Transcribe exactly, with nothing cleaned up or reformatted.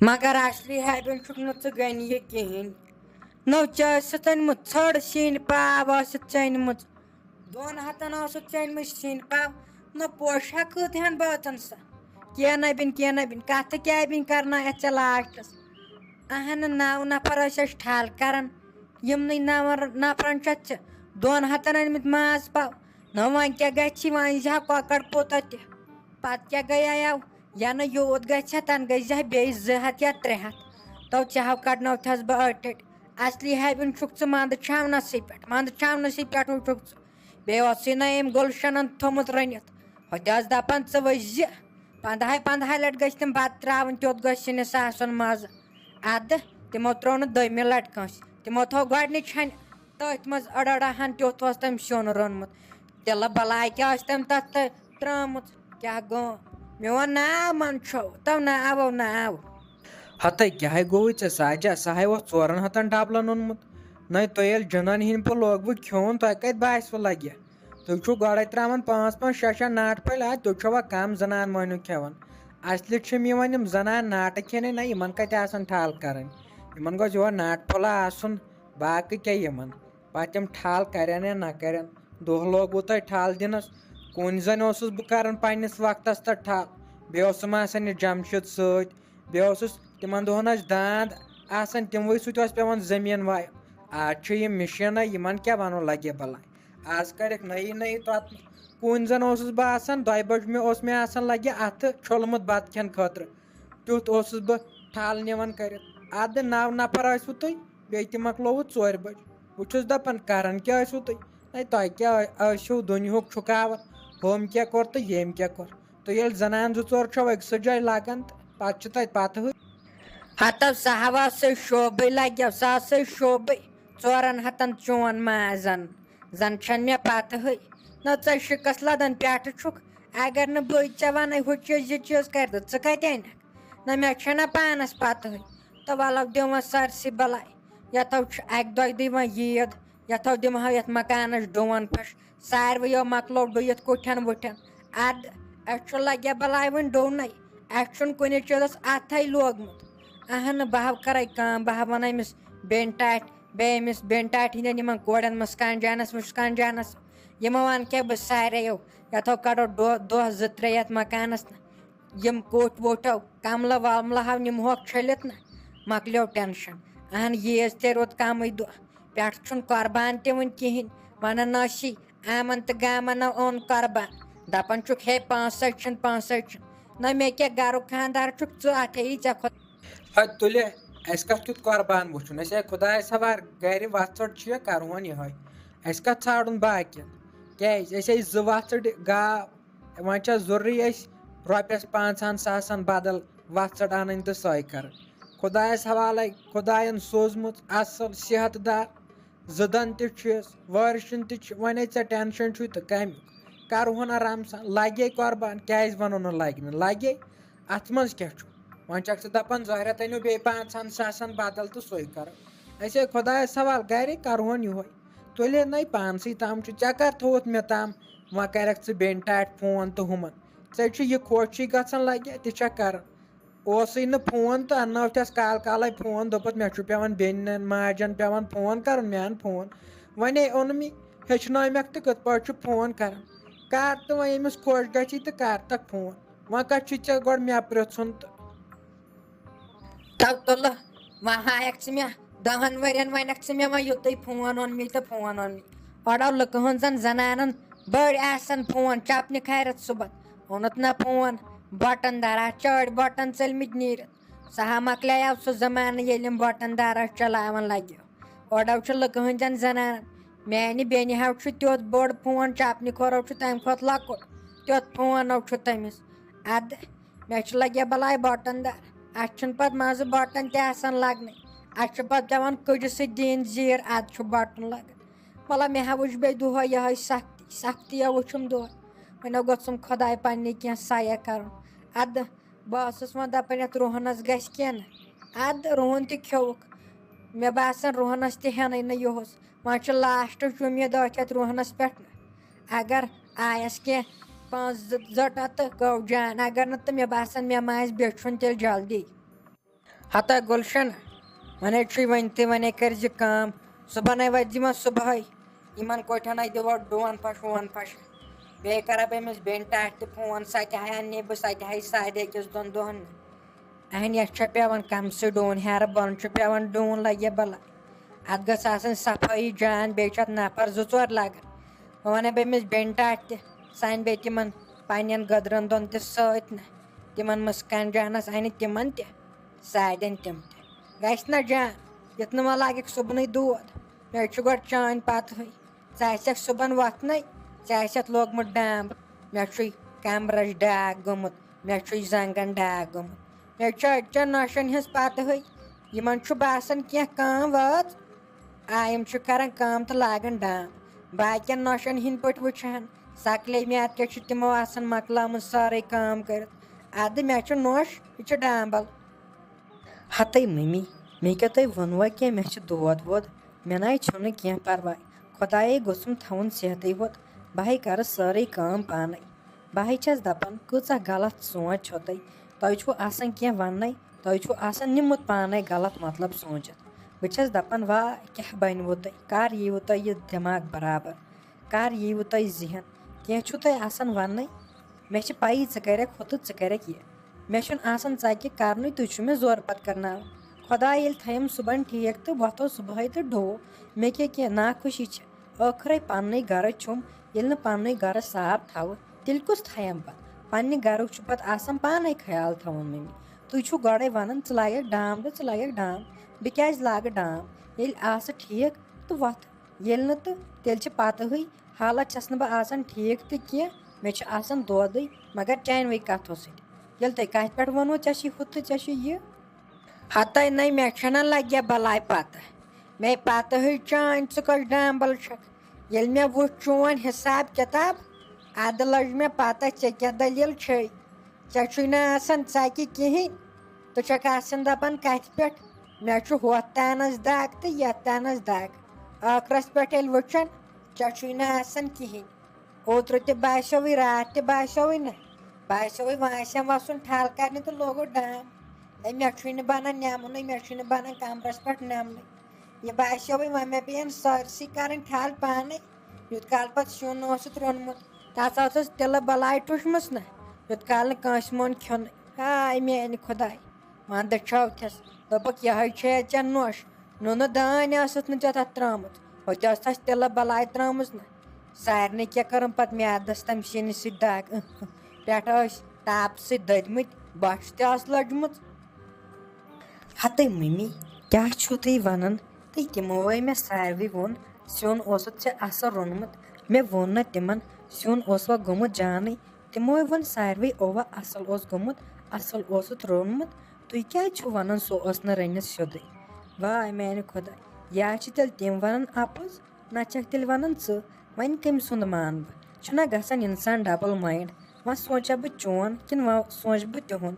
مگر اصلی ہیبن چھُکھ نہٕ ژٕ غنی یہِ کِہیٖنۍ۔ نو ژےٚ ٲسٕتھ أنمٕژ ژھٔڑ سِنۍ پاو ٲسٕتھ ژےٚ أنمٕژ۔ دۄن ہتن ٲسٕتھ ژےٚ أنمٕژ سِنۍ پاو۔ نہ پوشاک کۭتۍ ہن بٲژن سۄ۔ کینٛہہ نہ بِن، کینٛہہ نہ بِن، کتھٕ کیٛاہ بِن کرنایتھ ژےٚ لاسٹس؟ اہن نو نفر ٲسۍ أسۍ ٹھل کران۔ یِمنٕے نون نفرن چھتھ ژےٚ دۄن ہتن أنمٕتۍ ماز پاو۔ نہ وۄنۍ کیٛاہ گژھِ، وۄنۍ زِ ہا کۄکر پوٗتہ تہِ۔ پتہٕ کیٛاہ گٔیایو؟ یا نہٕ یوٗت گژھِ ہا، تَنہٕ گٔے زِ ہا بیٚیہِ زٕ ہَتھ یا ترٛےٚ ہَتھ۔ تو ژےٚ ہاو کَڑنٲوتھَس بہٕ أٹۍ أٹۍ۔ اصلی ہیبن چھُکھ ژٕ منٛدٕ چھاونَسٕے پٮ۪ٹھ، منٛدٕ چھاونَسٕے پٮ۪ٹھ وٕچھُکھ ژٕ۔ بیٚیہِ اوسُے نہ أمۍ گُلشَنَن تھوٚمُت رٔنِتھ۔ ہُتہِ ٲس دَپان ژٕ ؤسۍ زِ۔ پنٛدہَے پنٛدہَے لَٹہِ گٔژھۍ تِم بَتہٕ ترٛاوٕنۍ، تیُتھ گٔژھِنہٕ سُہ آسُن مَزٕ۔ اَدٕ تِمو ترٛوو نہٕ دوٚیمہِ لَٹہِ کٲنٛسہِ۔ تِمو تھوٚو گۄڈٕنِچ ہَنہِ تٔتھۍ منٛز أڑ أڑا ہَن، تیُتھ اوس تٔمۍ سیُن روٚنمُت۔ تِلہٕ بَلاے کیٛاہ ٲس تٔمۍ تَتھ تہٕ ترٛٲومٕژ؟ کیٛاہ گوٚو؟ میون ناو منٛدچھو، تو ناو، ناو۔ ہتے کیٛاہ گوٚوُے ژےٚ ساجا؟ سُہ ہاے اوس ژورَن ہَتَن ڈَبلَن اوٚنمُت۔ نَے تۄہہِ ییٚلہِ جِنَن ہِنٛدۍ پٲٹھۍ لوگوٕ کھیوٚن، تۄہہِ کَتہِ باسِوٕ لَگہِ؟ تُہۍ چھِو گۄڈَے ترٛاوان پانٛژھ پانٛژھ شےٚ شےٚ ناٹہٕ پھٔلۍ اَتھ، تُہۍ چھِوا کَم زَنان مۄہنیو کھٮ۪وان؟ اَصلی چھِم یِوان یِم زَنان ناٹہٕ کھیٚنہِ نہ، یِمَن کَتہِ آسان ٹھال کَرٕنۍ؟ یِمَن گوٚژھ یِہوٚے ناٹہٕ پھوٚلہ آسُن، باقٕے کیٛاہ یِمَن؟ پَتہٕ تِم ٹھل کَرن یا نہ کَرن، دۄہ لوگوُ تۄہہِ ٹھل دِنَس۔ کُنہِ زَنہِ اوسُس بہٕ کَران پنٛنِس وقتَس تہٕ ٹھل، بیٚیہِ اوسُم آسان یہِ جمشید سۭتۍ، بیٚیہِ اوسُس تِمَن دۄہَن ٲسۍ داند آسان، تِموٕے سۭتۍ اوس پٮ۪وان زٔمیٖن وایُن۔ آز چھِ یِم مِشیٖنہ، یِمَن کیٛاہ وَنو لَگے بَلاے۔ آز کَرٮ۪کھ نٔیی نٔیی توٚتنہٕ۔ کُنہِ زَن اوسُس بہٕ آسان دۄیہِ بَجہِ، مےٚ اوس مےٚ آسان لَگہِ اَتھٕ چھوٚلمُت بَتہٕ کھٮ۪ن خٲطرٕ۔ تیُتھ اوسُس بہٕ ٹھل نِوان کٔرِتھ۔ اَدٕ نَو نفر ٲسوٕ تُہۍ، بیٚیہِ تہِ مۄکلووُ ژورِ بَجہِ۔ بہٕ چھُس دَپان، کَران کیٛاہ ٲسوٕ تُہۍ؟ ہے، تۄہہِ کیٛاہ ٲسِو دُنیاہُک چھُکاوان؟ ہُم کیٛاہ کوٚر تہٕ ییٚمۍ کیٛاہ کوٚر؟ تُہۍ ییٚلہِ زَنان زٕ ژور چھَو أکسٕے جایہِ لَگان، تہٕ پَتہٕ چھِ تَتہِ پَتہٕ ہٕے۔ ہتو سہوا سُے شوبٕے لگیو، سا سُے شوبٕے۔ ژورن ہتن چون مازن، زن چھن مےٚ پتہٕے۔ نہ ژےٚ شِکس لدن پٮ۪ٹھٕ چھُکھ۔ اگر نہٕ بٕے ژےٚ ونَے ہُہ چیٖز، یہِ چیٖز کرِ تہٕ ژٕ کتہِ انکھ؟ نہ مےٚ چھےٚ نہ پانس پتہٕے۔ تہٕ ولو دِوان سٲرسٕے بلاے۔ یتھو چھُ اکہِ دۄیہِ دۄہہِ وۄنۍ ییٖد، یتھو دِمہو یتھ مکانس ڈوٗن پھش۔ ساروِیو مۄکلو ڈُیِتھ کُٹھٮ۪ن وُٹھٮ۪ن۔ ادٕ، اسہِ چھُ لگیا بلاے وُنہِ ڈوٗنٕے۔ اسہِ چھُنہٕ کُنہِ چیٖزس اتھے لوگمُت۔ اہنہٕ، بہٕ ہا کرے کٲم، بہٕ ہا ونہٕ أمِس بیٚنہِ ٹاٹھۍ، بیٚیہِ أمِس بیٚنہِ ٹاٹھۍ ہٕنٛدٮ۪ن یِمن کورٮ۪ن، مسکان جانس، مسکان جانس، یِمو ون کیٛاہ بہٕ ساریو، یتھو کڑو دۄہ، دۄہ زٕ ترٛےٚ یتھ مکانس نہ۔ یِم کوٹھۍ ووٹھو، کملہٕ وملہٕ ہاو نِمہوکھ چھٔلِتھ نہ۔ مۄکلیو ٹینشن۔ اہن، ییٖژ تہِ روٗد کمٕے دۄہ۔ پٮ۪ٹھ چھُنہٕ قۄربان تہِ وُنہِ کِہیٖنۍ۔ وَنان ٲسی، آمَن تہٕ گامَن اوٚن قۄربان۔ دَپان چھُکھ، ہے، پانٛژھ سَتہِ چھِنہٕ، پانٛژھ سَتہِ چھِنہٕ۔ نہ، مےٚ کیٛاہ گَرُک خانٛدار چھُکھ ژٕ، اَتھ ہیٚیی ژےٚ خۄ-، ہے، تُلہِ، اَسہِ کَتھ کیُتھ قۄربان وٕچھُن؟ اَسہِ ہے خۄدایَس حوالہٕ گَرِ وَژھٕڑ چھِ، کَرٕہون یِہوٚے۔ اَسہِ کَتھ ژھانٛڈُن باقیَن؟ کیٛازِ؟ اَسہِ ہے زٕ وَژھٕڑ گاو۔ وۄنۍ چھا ضروٗری اَسہِ رۄپیَس پانٛژَن ساسَن بدل وَژھٕڑ اَنٕنۍ تہٕ سۄے کَرٕنۍ؟ خۄدایَس حوالَے، خۄدایَن سوٗزمٕژ اَصٕل صحت دار زٕ دَنٛد تہِ چھُس، وٲرِشِن تہِ چھِ، وۄنۍ ہے ژےٚ ٹٮ۪نشَن چھُے تہٕ کَمیُک؟ کَرٕہون آرام سان، لَگے قۄربان، کیٛازِ وَنو نہٕ لَگہِ نہٕ؟ لَگے، اَتھ منٛز کیٛاہ چھُ؟ وۄنۍ چھَکھ ژٕ دَپان ظٲہرَت أنِو بیٚیہِ پانٛژَن ساسَن بدل تہٕ سۄے کَرو۔ أسے خۄدایَس حوالہٕ گَرے کَرٕہون یِہوٚے۔ تُلے نَے پانسٕے تام چھُ، ژےٚ کر تھووُتھ مےٚ تام؟ وۄنۍ کَرَکھ ژٕ بیٚنہِ ٹاٹھۍ فون تہٕ ہُمَن۔ ژےٚ چھُ یہِ خۄش چھُے گژھان لَگہِ تہِ چھَکھ کَران۔ اوسُے نہٕ فون تہٕ اَننٲوتھَس کال کالَے فون، دوٚپُتھ، مےٚ چھُ پٮ۪وان بیٚنہِ ماجَن پٮ۪وان فون کَرُن، مےٚ اَن فون۔ وۄنۍ ہے اوٚن مےٚ، ہیٚچھنٲومَکھ تہٕ کِتھ پٲٹھۍ چھُ فون کَرُن۔ کَر تہٕ وۄنۍ ییٚمِس خۄش گژھی تہٕ کَر تَکھ فون۔ وۄنۍ کَتھ چھُے ژےٚ گۄڈٕ مےٚ پرٛژھُن تہٕ؟ تو تُلہٕ، وۄنۍ ہایَکھ ژٕ مےٚ دَہَن ؤرِین، وۄنۍ اَکھ ژٕ مےٚ وۄنۍ یُتُے فون اوٚن مےٚ تہٕ فون اوٚن مےٚ۔ اورٕ لُکہٕ ہٕنٛزَن زَنانَن بٔڑۍ آسَن فون، چَپنہِ کھارٮ۪تھ صُبحَن۔ اوٚنُتھ نہ فون، بٹن دار، اَتھ چھِ أڑۍ بٹن ژٔلمٕتۍ نیٖرِتھ۔ سُہ ہا مۄکلیو سُہ زمانہٕ، ییٚلہِ یِم بٹن دار ٲسۍ چلاوان لگیو۔ اورٕ چھُ لُکہٕ ہٕنٛدٮ۪ن زنانن۔ میانہِ بیٚنہِ ہاو چھُ تیُتھ بوٚڑ فون، چپنہِ کھۄرو چھُ تمہِ کھۄتہٕ لۄکُٹ۔ تیُتھ فون نو چھُ تٔمِس۔ ادٕ مےٚ چھُ لگیا بلاے بٹن دار۔ اَسہِ چھُنہٕ پتہٕ منٛزٕ بٹن تہِ آسان لگنٕے۔ اَسہِ چھُ پتہٕ پٮ۪وان کُجہِ سۭتۍ دِنۍ زیٖر، ادٕ چھُ بٹن لگان۔ مطلب، مےٚ ہا وٕچھ بیٚیہِ دۄہے یِہوٚے سختی، سختی ہا وٕچھُم دۄہے۔ وۄنۍ ہا گوٚژھُم خۄداے پننہِ کینٛہہ سایہ کرُن۔ ادٕ بہٕ ٲسٕس وۄنۍ دَپان، یَتھ رُہَنَس گژھِ کینٛہہ نہٕ۔ اَدٕ رُہَن تہِ کھیوٚوُکھ۔ مےٚ باسان، رُہَنَس تہِ ہٮ۪نٕے نہٕ یُہُس۔ وۄنۍ چھُ لاسٹٕچ اُمید أتھۍ یَتھ رُہَنَس پٮ۪ٹھ نہٕ۔ اگر آیَس کینٛہہ پانٛژھ زٕ زٔٹہٕ تہٕ گوٚو جان، اگر نہٕ تہٕ مےٚ باسان، مےٚ ما آسہِ بیچھُن تیٚلہِ جلدی۔ ہتا گُلشن، ونے چھُے وۄنۍ تہِ، ونے کٔرۍ زِ کٲم، صُبحن ہے وۄتھۍ زِ وۄنۍ صُبحٲے، یِمن کوٹھٮ۪ن ہے دِوو ڈوٗن پھش ووٗن پھش، بیٚیہِ کرا بہٕ أمِس بیٚنہِ ٹاٹھہِ تہِ فون، سۄ تہِ ہاے اَننہِ بہٕ، سۄ تہِ ہاے سارِ أکِس دۄن دۄہن۔ اہن، یَتھ چھےٚ پٮ۪وان کَمسٕے ڈوٗن، ہیرٕ بۄن چھُ پٮ۪وان ڈوٗن لگہِ بلاے۔ اَتھ گٔژھ آسٕنۍ صفٲیی جان، بیٚیہِ چھِ اَتھ نفر زٕ ژور لگان۔ وۄنۍ وَنَے بہٕ أمِس بیٚنہِ ٹاٹھہِ تہِ، سۄ اَنہِ بیٚیہِ تِمن پننٮ۪ن گٔدرن دۄن تہِ سۭتۍ نہ، تِمن مسکان جانس اَنہِ تِمن تہِ، سارٮ۪ن تِم تہِ۔ گژھِ نہ جان، یُتھ نہٕ وۄنۍ لگٮ۪کھ صُبنٕے دود۔ مےٚ چھُ گۄڈٕ چٲنۍ پتہٕے۔ ژٕ آسٮ۪کھ صُبحن وۄتھنَے، ژےٚ آسٮ۪تھ لوگمُت ڈامب۔ مےٚ چھُے کمرَس ڈاکھ گوٚمُت، مےٚ چھُے زنٛگن ڈاکھ گوٚمُت۔ مےٚ چھُ أڈجَن نۄشَن ہٕنٛز پَتہٕ ہٕے، یِمَن چھُ باسان کینٛہہ کٲم وٲژ۔ آ، یِم چھِ کران کٲم تہٕ لاگان ڈامب۔ باقین نۄشَن ہٕنٛدۍ پٲٹھۍ وٕچھان، سکلے میٛاد کیٛاہ چھِ تِمو آسان مۄکلٲومٕژ سٲرٕے کٲم کٔرِتھ۔ اَدٕ مےٚ چھُ نۄش، یہِ چھُ ڈامبل۔ ہتے ممی، مےٚ کیٛاہ تۄہہِ ووٚنوا کینٛہہ؟ مےٚ چھُ دود وود۔ مےٚ نَے چھُنہٕ کینٛہہ پرواے۔ خۄدایے گوٚژھُم تھاوُن صحتٕے ہوت۔ بہٕ ہے کَرٕ سٲرٕے کٲم پانَے۔ بہٕ ہے چھَس دَپان، کۭژاہ غلط سونٛچ چھو تۄہہِ۔ تۄہہِ چھُو آسان کینٛہہ وَننَے، تۄہہِ چھُو آسان نیُمُت پانَے غلط مطلب سوٗنٛچِتھ۔ بہٕ چھَس دَپان، واے، کیٛاہ بَنِوٕ تۄہہِ؟ کَر ییٖوٕ تۄہہِ یہِ دٮ۪ماغ برابر؟ کَر ییٖوٕ تۄہہِ ذہن؟ کینٛہہ چھُو تۄہہِ آسان وَننَے۔ مےٚ چھِ پَیی، ژٕ کَرَکھ ہُہ تہٕ ژٕ کَرَکھ یہِ۔ مےٚ چھُنہٕ آسان ژَکہِ کَرنُے، تُہۍ چھِو مےٚ زورٕ پَتہٕ کَرناوان۔ خۄداے ییٚلہِ تھٲیِم صُبحن ٹھیٖک تہٕ وۄتھو صُبحٲے تہٕ ڈوو۔ مےٚ کیٛاہ کینٛہہ ناخۄشی چھِ؟ ٲخرَے پننُے گرٕ چھُم، ییٚلہِ نہٕ پننُے گرٕ صاف تھاوٕ، تیٚلہِ کُس تھایم پتہٕ؟ پننہِ گرُک چھُ پتہٕ آسان پانے خیال تھاوُن ممی۔ تُہۍ چھِو گۄڈے ونان، ژٕ لاگکھ ڈام تہٕ ژٕ لاگکھ ڈام۔ بہٕ کیازِ لاگہٕ ڈام؟ ییٚلہِ آسہٕ ٹھیٖک تہٕ وۄتھٕ، ییٚلہِ نہٕ تہٕ تیٚلہِ چھِ پتہٕے۔ حالت چھس نہٕ بہٕ آسان ٹھیٖک تہٕ کینٛہہ، مےٚ چھُ آسان دودٕے، مگر چانوٕے کتھو سۭتۍ۔ ییٚلہِ تۄہہِ کتھِ پٮ۪ٹھ ووٚنوٕ، ژےٚ چھُے ہُہ تہٕ ژےٚ چھُے یہِ۔ ہتے نَے، مےٚ چھَنہ لَگہِ بَلاے پَتہ۔ مےٚ پَتہٕ ہٕے چٲنۍ، ژٕ کۄس ڈامبَل چھَکھ۔ ییٚلہِ مےٚ وُچھ چون حِساب کِتاب، اَدٕ لٔج مےٚ پَتہ ژےٚ کیٛاہ دٔلیٖل چھے۔ ژےٚ چھُے نہٕ آسان ژَکہِ کِہیٖنۍ۔ ژٕ چھَکھ آسان دَپان کَتھِ پٮ۪ٹھ، مےٚ چھُ ہۄتھ تانَس دَگ تہٕ یَتھ تانَس دَگ۔ ٲخرَس پٮ۪ٹھ ییٚلہِ وٕچھَن، ژےٚ چھُے نہٕ آسان کِہیٖنۍ۔ اوترٕ تہِ باسیوٕے، راتھ تہِ باسیوٕے نہ۔ باسیوٕے وۄنۍ آسٮ۪م وَسُن ٹھل کَرنہِ تہٕ لوگُن ڈام۔ ہے، مےٚ چھُے نہٕ بَنان نٮ۪منُے، مےٚ چھُے نہٕ بَنان کَمرَس پٮ۪ٹھ نٮ۪منُے۔ یہِ باسیوٕے وۄنۍ مےٚ پیٚیَن سٲرسٕے کَرٕنۍ ٹھل پانَے۔ یُتھ کال پَتہٕ سیُن اوسُتھ روٚنمُت، تَتھ ٲسٕس تِلہٕ بَلاے ٹُشمٕژ نہ۔ یُتھ کال نہٕ کٲنٛسہِ مون کھیوٚنُے۔ ہاے میٛانہِ خۄداے۔ وَندٕ چھٲوتھَس۔ دوٚپُکھ، یِہوٚے چھےٚ ژےٚ نۄش۔ نُنہٕ دٲنۍ ٲسٕتھ نہٕ ژےٚ تَتھ ترٛٲومٕژ۔ ہوٚتہِ ٲس تَس تِلہٕ بَلاے ترٛٲومٕژ نہ۔ سارنٕے کیٛاہ کٔرٕم پَتہٕ میٛادَس تَمہِ سِنہِ سۭتۍ دَگ۔ پٮ۪ٹھٕ ٲسۍ تاپہٕ سۭتۍ دٔدۍمٕتۍ، بۄچھِ تہِ ٲس لٔجمٕژ۔ ہَتٕے مٔمی، کیٛاہ چھُو تُہۍ وَنان؟ تہٕ تِمو ہے مےٚ ساروٕے ووٚن، سیُن اوسُتھ ژےٚ اَصٕل روٚنمُت۔ مےٚ ووٚن نہ تِمَن، سیُن اوسوا گوٚمُت جانٕے؟ تِموے ووٚن ساروٕے، اوا اصل اوس گوٚمُت، اصل اوسُتھ روٚنمُت، تُہۍ کیازِ چھِو ونان سُہ اوس نہٕ رٔنِتھ سیوٚدُے؟ واے میانہِ خۄداے، یا چھِ تیٚلہِ تِم ونان اپُز، نہ چھکھ تیٚلہِ ونان ژٕ۔ وۄنۍ کٔمۍ سُنٛد مانہٕ بہٕ؟ چھُنہ گژھان انسان double mind؟ وۄنۍ سونچا بہٕ چون کِنہٕ وۄنۍ سونچہٕ بہٕ تِہُنٛد؟